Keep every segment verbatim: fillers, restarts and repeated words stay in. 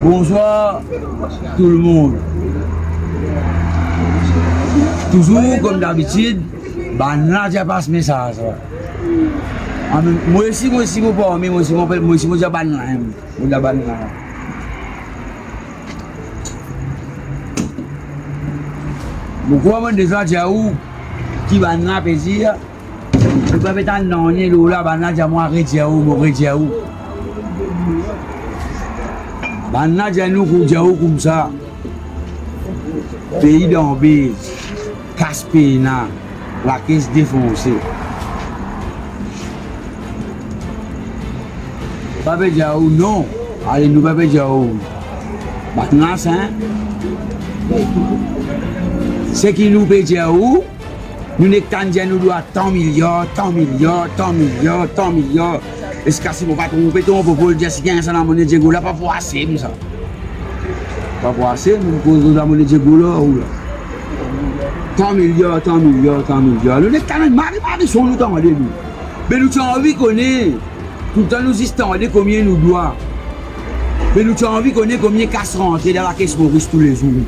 Bonsoir tout le monde. Touzour, kom dabitid, bann la ti a pas mesaz la. Amen. Mo osi, mo osi, mo parmi, mo osi, mo pe, mo osi, mo dir bann la, hein. Mo dir bann la. Mo krwar mo deza dir ou ki bann la pe dir. Mo pa pe tann nanye lor la, bann la dir mwa redir ou, mo redir ou. Bann la dir nou pou dir ou koumsa. Pei dan bez, kas pena, lakes defonse. Pa pe dir ou non, ale nou pa pe dir ou. Bann la, hein? Seki nou pe dir ou, nou nek tann dir nou dwa tan milyar, tan milyar, tan milyar, tan milyar. Eski si mo pa tronpe, tronpe, pou dir si gagn sa lamone Diego la, pa pou ase mo sa. Pa pou ase, mo koz lamone Diego la, ou la. Tan milyar, tan milyar, tan milyar. Nou nek tann mari, mari son nou tande nou. Me nou ti anvi kone, toultan nou zis tande komie nou dwa. Me nou ti anvi kone komie kas rantre dan lakes Moris toulezour.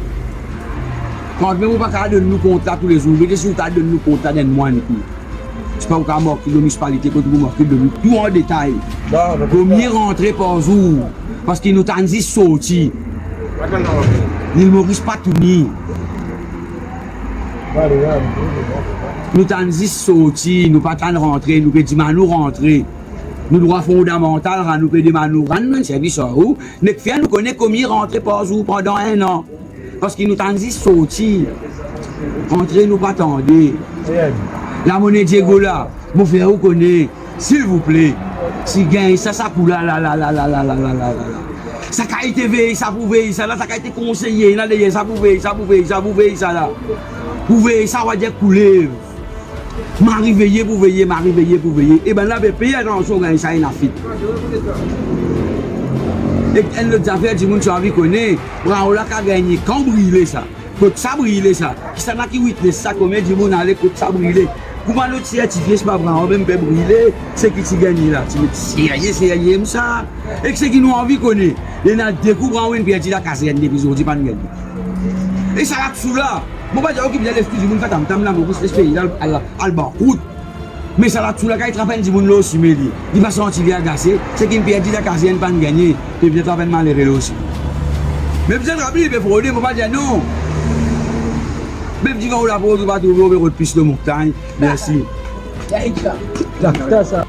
Kan mem ou pa kapav donn nou kont la toulezour, me si ou kapav donn nou kont la dan enn mwa enn kou. Sipa ou kapav marke lor minisipalite kot ou pou marke lor nou tou an detay. Komie rantre par zour, parski nou tann zis sorti. Lil Moris pa touni. Nou tann zis sorti, nou pa tann rantre, nou pe dimann ou rantre. Nou drwa fondamantal, rann nou pe dimann ou, rann nou enn servis ar ou, nek fer nou kone komie rantre par zour pandan enn an. Parski nou tann zis sorti, rantre nou pa tande. Lamone Diego la, mo fer ou kone, silvouple, si gagn sa, sa kou la, la, la. Sa kalite vey sa pou vey sa la, sa kalite konseye la deryer sa pou vey sa, pou vey sa, pou vey sa la. Pou vey sa, wa dir koulev. Mari veye pou veye, mari veye pou veye. E bann la pe pey atansion, gagn sa ena fit. Ek enn lot zafer dimoun ti anvi kone, Brown la kapav gagne kan brile sa? Kot sa brile sa? Kisannla ki witness sa, komie dimoun ale kot sa brile? Kouma nou ti sertifie sipa Brown mem pe brile, seki ti gagne la? Ti met serye, serye mem sa. Ek seki nou anvi kone, ena de kou Brown inn perdi lakazern depi zordi, pa'nn gagne. E sa latsou la, mo pa dir ou ki bizin les tou dimoun fer tam-tam la, mo pou les pei la al, al, al bankrout. Me sa latsou la, kan li trap enn dimoun lor sime li, li pa santi li agase, seki inn perdi lakazern, pa'nn gagne, pe bizin trap enn malere lor sime. Me bizin trap li, pe frode, mo pa dir non. Me divan ou lapoz, ou pa trouve, ou pe rod plis lor montagn. Mersi. Dakta sa.